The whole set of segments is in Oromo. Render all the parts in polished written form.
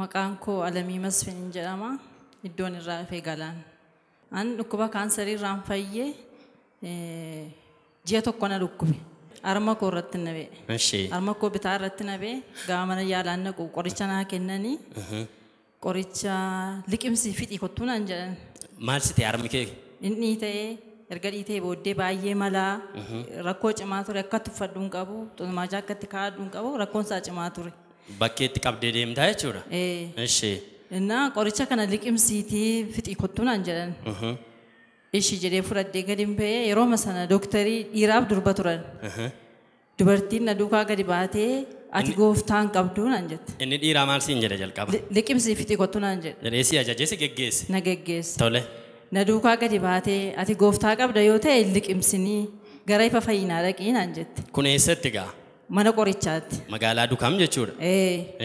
Maqaan koo Alamii Masfin jedhama. Iddoon irraa dhufee Galaan. An dhukkuba kaansarii irraan fayyee ji'a tokko na dhukkube. Harma koo irratti na ba'e. Harma koo bitaa irratti na ba'e. Gaafa mana yaalaan naqu qoricha naa kennanii. Qoricha liqimsii fixii kottuu naan jedhan. Maal si ta'e harmi kee? Inni ta'ee erga dhiitee booddee baay'ee malaa rakkoo cimaa ture akka tuffadhu hin qabu xumaajaa akka itti kaa'adhu hin qabu rakkoon isaa cimaa ture. Bakkeetti qabdee deemtaa jechuudha? Innaa qoricha kana liqimsiitii fixii kottuu naan jedhan. Ishi jedhee fudhadhee gadi ba'ee yeroo sana dooktarii dhiiraaf durba turan. Dubartiin na duukaa gadi baatee ati gooftaan qabdu naan jette. Inni dhiiraa maal siin jedhe jalqaba? Liqimsii fixii kottuu naan jedhe. Jedhee si ajajee si geggeesse? Na geggeesse. Tole. Na duukaa gadi baatee ati gooftaa qabda yoo ta'e liqimsinii gara ifa fayyinaa dhaqii naan jette. Kun eessatti gaa? Mana qorichaatti. Magaalaa Dukam jechuudha?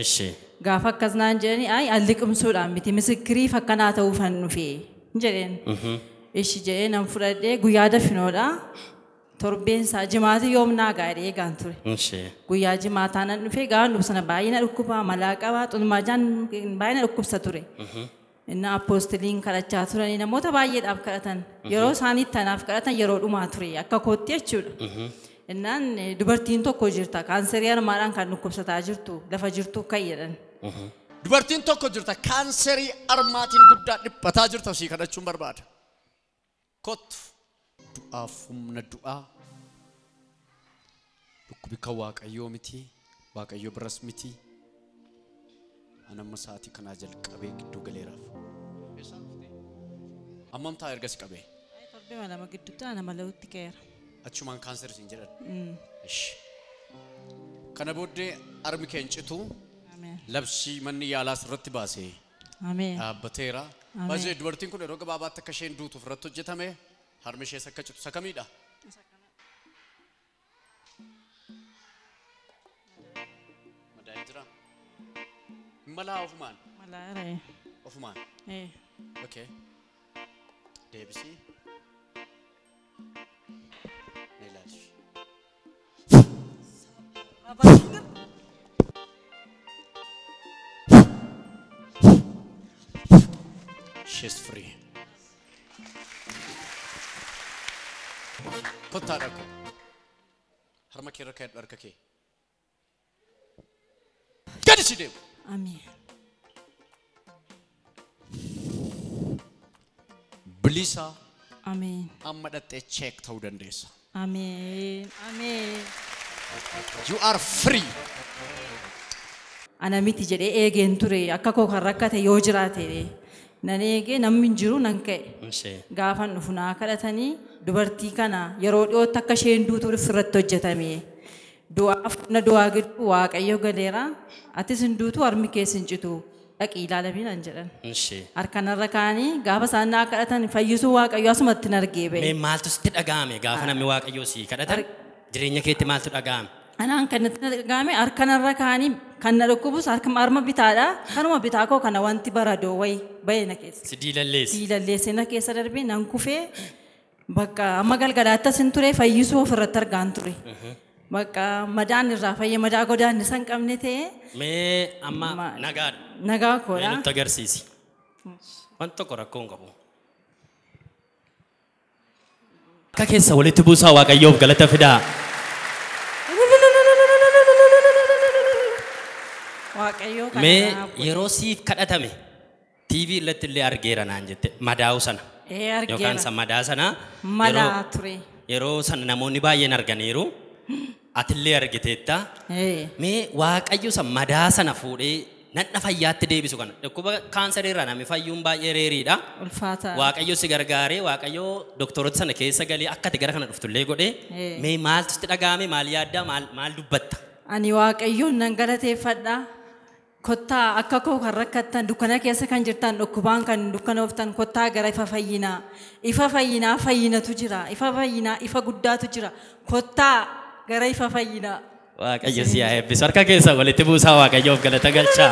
Ishi. Gaafa akkas naan jedhanii ayi an liqimsuudhaan miti misikiriif akkanaa ta'uufan dhufee jedheen. Ishi jedhee nan fudhadhee guyyaa dafinoodha. Torbeen isaa jimaati yoom naa gaadhee eegaan ture. Guyyaa jimaataa nan dhufee gaafa dhufu sana baay'ee na dhukkubaa malaa qabaa xulmaajaan baay'ee na dhukkubsa ture. Inni appoostiliin kadhachaa turanii namoota baay'eedhaaf kadhatan yeroo isaaniitti anaaf kadhatan yeroo dhumaa ture akka kootti jechuudha. Innaan dubartiin tokko jirta kaanserii harmaadhaan kan dhukkubsataa jirtu lafa jirtu kan jedhan. Dubartiin tokko jirta kaanserii harmaatiin guddaa dhiphataa jirta sii kadhachuun barbaada. Kottu du'aaf humna du'aa dhukkubi kan Waaqayyoo miti Waaqayyoo biras miti. Anamma sa'aatii kanaa jalqabee gidduu galeeraaf. Ammam ta'a erga si qabee? Torbee lama gidduutti ana malawutti ka'eera. Achumaan kaanserii siin jedhan. Kana booddee harmi kee hin citu. Labsii manni yaalaa sirratti baasee. Dhaabbateera. Baay'ee dubartiin kun yeroo gabaabaatti akka isheen duutuuf irratti hojjetame harmi ishees akka citu isa kamiidha? Madaa'ee jira. Malaa ofumaan? Malaa Ofumaan? Okay. Deebisii. Ni ilaali. She's free. Kottaa dhaqu. Harma kee irra kaa'adhu harka kee. Gadi si deemu. Ameen. Bilisa. Ameen. Amma dhattee check ta'uu dandeessa. Ameen. Ameen. You are free. Ana miti jedhee eegeen ture akka koo kan rakkate yoo jiraate nan eegee namni hin jiru nan ka'e. Gaafan dhufu naa kadhatanii dubartii kana yeroo dhiyootti akka isheen duutu irratti hojjetame. Du'aaf na du'aa gidduu Waaqayyo galeera atis hin duutu harmi keessa hin citu dhaqii ilaalamii naan jedhan. Harkanarra kaanii gaafa isaan naa kadhatan fayyisuu Waaqayyo asumatti hin argee ba'e. Mee maaltu sitti dhaga'ame gaafa namni Waaqayyo sii kadhatan jireenya keetti maaltu dhaga'ame? Anaan kan natti dhaga'ame harkanarra kaanii kan na dhukkubus harma bitaadha. Kanuma bitaa koo kana wanti baradoo wayi ba'e na keessa. Si diilalleesse. Diilalleesse na keessa darbee nan kufee bakka amma galgalaatti as hin ture fayyisuu ofirratti argaan ture. Bakka madaan irraa fayyee madaa godaanni san qabne ta'e. Mee amma nagaadha. Nagaa koodha. Mee nutti agarsiisi. Wanti tokko rakkoo hin qabu. Akka keessa walitti buusaa Waaqayyoof galata fidaa. Waaqayyoo kana. Mee yeroo siif kadhatame TV irratti illee argeera naan jette madaa'u sana. Argeera. Yookaan isa madaa sana. Madaa ture. Yeroo sana namoonni baay'een arganiiru. Atillee argiteetta. Mee Waaqayyo isa madaa sana fuudhee nadha fayyaatti deebisu kana. Dhukkuba kaansarii irraa namni fayyuun baay'ee reeriidha. Ulfaataa. Waaqayyo si gargaaree Waaqayyo doktoroota sana keessa galee akka ati gara kana dhuftullee godhee mee maaltu sitti dhaga'ame maal yaaddaa maal dubbatta? Ani Waaqayyoon nan galateeffadha. Kottaa akka koo kan rakkattan dukkana keessa kan jirtan dhukkubaan kan dukkanooftan kottaa gara ifa fayyinaa. Ifa fayyinaa fayyinatu jira. Ifa fayyinaa ifa guddaatu jira. Kottaa gara ifa fayyinaa. Waaqayyo si haa eebbisu. Harka keessa walitti buusaa Waaqayyoof galata galchaa.